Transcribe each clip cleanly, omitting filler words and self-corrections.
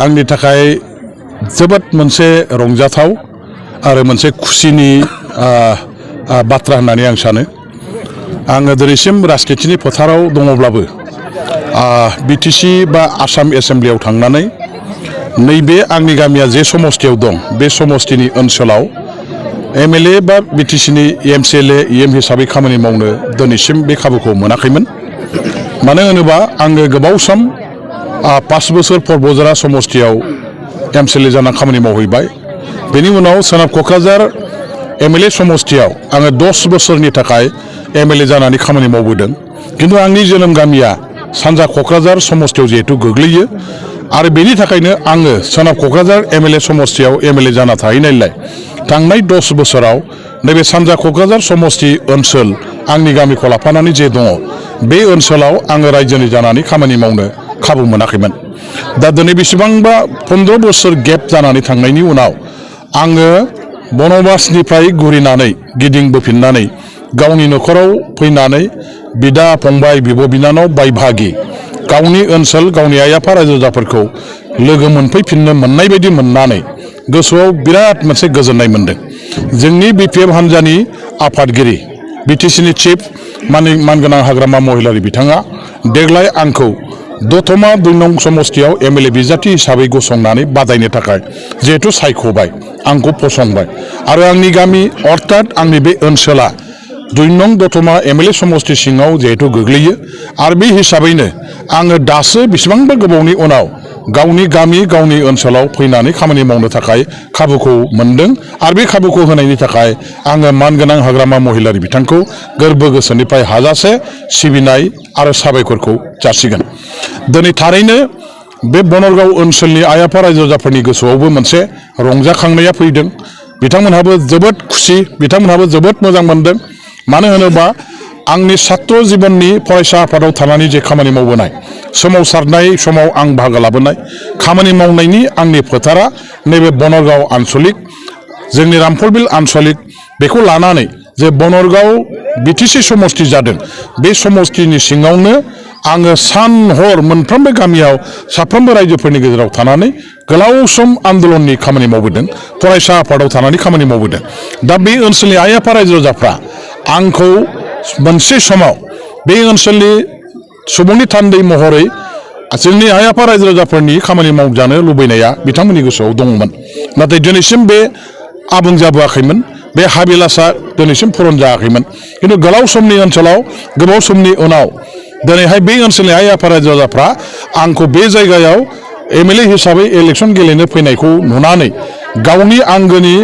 आंनि थाखाय जोबोद मोनसे रंजाथाव आरो मोनसे खुसिनि बाथ्रा होननानै आं सानो आङो दिनैसिम राजखान्थिनि फोथाराव दङब्लाबो बिटिसि बा आसाम एसेम्ब्लियाव थांनानै नैबे आंनि गामिया जे समस्तियाव दं बे समस्तिनि ओनसोलाव एमएलए बा बिटिसिनि एमसिएलए इएम हिसाबै खामानि मावनो दिनैसिम बे खाबुखौ मोनाखैमोन मानो होनोबा आङो गोबाव सम 5 बोसोर परबजरा समस्तियाव एमसिएलए जाना खामानि मावहैबाय बेनि उनाव सोनाब क'क्राझार एमएलए समस्तियाव आङो 10 बोसोरनि थाखाय एमएलए जानानै खामानि मावबोदों किन्तु आंनि जोनोम गामिया सानजा क'क्राझार समस्तियाव जिहेतु गोग्लैयो आरो बेनि थाखायनो आङो सोनाब क'क्राझार एमएलए समस्तियाव एमएलए जाना थाहैनायलाय थांनाय 10 बोसोराव नैबे सानजा क'क्राझार समस्ति ओनसोल आंनि गामिखौ लाफानानै जे दङ बे ओनसोलाव आङो रायजोनि जानानै खामानि मावनो खाबु मोनाखैमोन दा दिनै बेसेबांबा 15 बोसोर गेप जानानै थांनायनि उनाव आङो बनबासनिफ्राय घुरिनानै गिदिंबोफिननानै गावनि न'खराव फैनानै बिदा फंबाय बिब' बिनानाव बाय बाहागि गावनि ओनसोल गावनि आइ आफा रायजो राजाफोरखौ लोगो मोनफैफिननो मोननाय बायदि मोननानै गोसोआव बिराद मोनसे गोजोननाय मोनदों जोंनि बिपिएफ हान्जानि आफादगिरि बिटिसिनि चिफ मानगोनां हाग्रामा महिलारि बिथाङा देग्लाय आंखौ दतमा 2 नं समस्तियाव एमएलए बिजाथि हिसाबै गसंनानै बादायनो थाखाय जिहेतु सायख'बाय आंखौ फसंबाय आरो आंनि गामि अर्थात आंनि बे ओनसोला 2 नं दतमा एमएलए समस्ति सिङाव जिहेतु गोग्लैयो आरो बे हिसाबैनो आङो दासो बेसेबांबा गोबावनि उनाव गावनि गामि गावनि ओनसोलाव फैनानै खामानि मावनो थाखाय खाबुखौ मोनदों आरो बे खाबुखौ होनायनि थाखाय आङो मानगोनां हाग्रामा महिलारि बिथांखौ गोरबो गोसोनिफ्राय हाजासे सिबिनाय आरो साबायखरखौ जासिगोन दिनै थारैनो बे बनरगाव ओनसोलनि आइ आफा रायजो राजाफोरनि गोसोआवबो मोनसे रंजाखांनाया फैदों बिथांमोनहाबो जोबोद खुसि बिथांमोनहाबो जोबोद मोजां मोनदों मानो होनोबा आंनि छात्र जीवननि फरायसा आफादाव थानानै जे खामानि मावबोनाय सोमावसारनाय समाव आं बाहागो लाबोनाय खामानि मावनायनि आंनि फोथारा नैबे बनरगाव आन्सलिक जोंनि रामफलबिल आन्सलिक बेखौ लानानै जे बनरगाव बिटिसि समस्ति जादों बे समस्तिनि सिङावनो आङो सान हर मोनफ्रोमबो गामियाव साफ्रोमबो रायजोफोरनि गेजेराव थानानै गोलाव सम आन्दोलननि खामानि मावबोदों फरायसा आफादाव थानानै खामानि मावबोदों दा बे ओनसोलनि आइ आफा रायजो राजाफ्रा आंखौ मोनसे समाव बे ओनसोलनि सुबुंनि थान्दै महरै जोंनि आइ आफा रायजो राजाफोरनि खामानि मावजानो लुबैनाया बिथांमोननि गोसोआव दंमोन नाथाय दिनैसिम बे आबुं जाबोआखैमोन बे हाबिलासा दिनैसिम पुरन जायाखैमोन किन्तु गोलाव समनि ओनसोलाव गोबाव समनि उनाव दिनैहाय बे ओनसोलनि आइ आफा रायजो राजाफ्रा आंखौ बे जायगायाव एमएलए हिसाबै इलेक्सन गेलेनो फैनायखौ नुनानै गावनि आंगोनि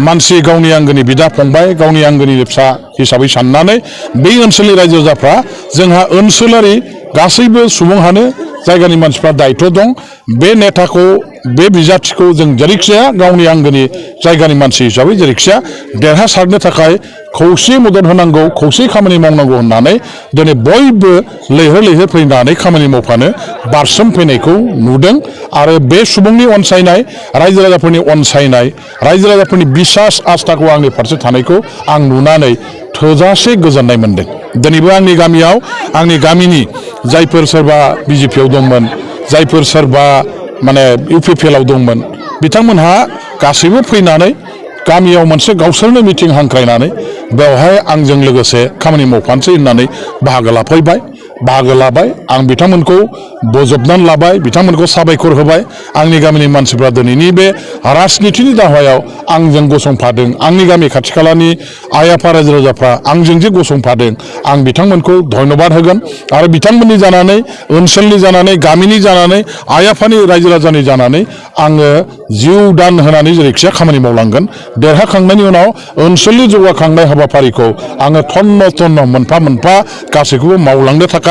मानसि गावनि आंगोनि बिदा फंबाय गावनि आंगोनि फिसा हिसाबै साननानै बे ओनसोलनि रायजो राजाफ्रा जोंहा ओनसोलारि गासैबो सुबुंहानो जायगानि मानसिफ्रा दायित्व दं बे नेताखौ बे बिजाथिखौ जों जेरैखिजाया गावनि आंगोनि जायगानि मानसि हिसाबै जेरैखिजाया देरहासारनो थाखाय खौसे मदद होनांगौ खौसे खामानि मावनांगौ होननानै दिनै बयबो लैहोर लैहोर फैनानै खामानि मावफानो बारसोमफैनायखौ नुदों आरो बे सुबुंनि अनसायनाय रायजो राजाफोरनि अनसायनाय रायजो राजाफोरनि बिसास आस्थाखौ आंनि फारसे थानायखौ आं नुनानै थोजासे गोजोननाय मोनदों दिनैबो आंनि गामियाव आंनि गामिनि जायफोर सोरबा बिजेपिआव दंमोन जायफोर सोरबा माने इउपिपिएलआव दंमोन बिथांमोनहा गासैबो फैनानै गामियाव मोनसे गावसोरनो मिटिं हांख्रायनानै बेवहाय आंजों लोगोसे खामानि मावफानोसै होननानै बाहागो लाबाय आं बिथांमोनखौ बोजबनानै लाबाय बिथांमोनखौ साबायखर होबाय आंनि गामिनि मानसिफ्रा दिनैनि बे राजनितिनि दावहायाव आंजों गसंफादों आंनि गामि खाथि खालानि आइ आफा रायजो राजाफ्रा आंजों जे गसंफादों आं बिथांमोनखौ धन्यबाद होगोन आरो बिथांमोननि जानानै ओनसोलनि जानानै गामिनि जानानै आइ आफानि रायजो राजानि जानानै आङो जिउ दान होनानै जेरैखिजाया खामानि मावलांगोन देरहाखांनायनि उनाव ओनसोलनि जौगाखांनाय हाबाफारिखौ आङो थन्न मोनफा मोनफा गासैखौबो मावलांनो थाखाय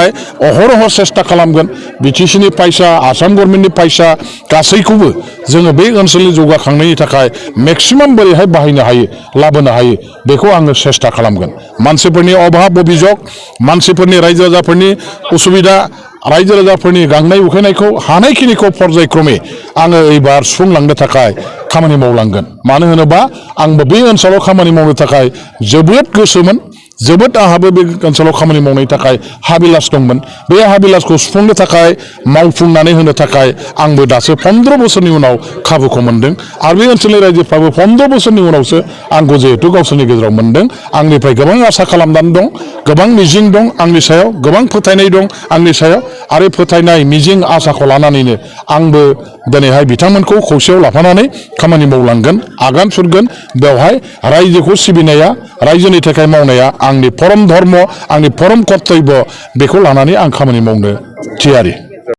अहरह सेस्था खालामगोन बिटिसिनि फैसा आसाम गभर्नमेन्टनि फैसा गासैखौबो जोङो बे ओनसोलनि जौगाखांनायनि थाखाय मेक्सिमाम बोरैहाय बाहायनो हायो लाबोनो हायो बेखौ आङो सेस्था खालामगोन मानसिफोरनि अभाब अभियोग मानसिफोरनि रायजो राजाफोरनि उसुबिदा रायजो राजाफोरनि गांनाय उखैनायखौ हानायखिनिखौ पर्यायक्रमे आङो एबार सुफुंलांनो थाखाय खामानि मावलांगोन मानो होनोबा आंबो बे ओनसोलाव खामानि मावनो थाखाय जोबोद गोसोमोन जोबोद आंहाबो बे ओनसोलाव खामानि मावनायनि थाखाय हाबिलास दंमोन बे हाबिलासखौ सुफुंनो थाखाय मावफुंनानै होनो थाखाय आंबो दासो 15 बोसोरनि उनाव खाबुखौ मोनदों आरो बे ओनसोलनि रायजोफ्राबो 15 बोसोरनि उनावसो आंखौ जिहेतु गावसोरनि गेजेराव मोनदों आंनिफ्राय गोबां आसा खालामनानै दं गोबां मिजिं दं आंनि सायाव गोबां फोथायनाय दं आंनि सायाव आरो फोथायनाय मिजिं आसाखौ लानानैनो आंबो दिनैहाय बिथांमोनखौ खौसेयाव लाफानानै खामानि मावलांगोन आगान सुरगोन बेवहाय रायजोखौ सिबिनाया रायजोनि थाखाय मावनाया आंनि परम धर्म आंनि परम कर्तब्य बेखौ लानानै आं खामानि मावनो थियारि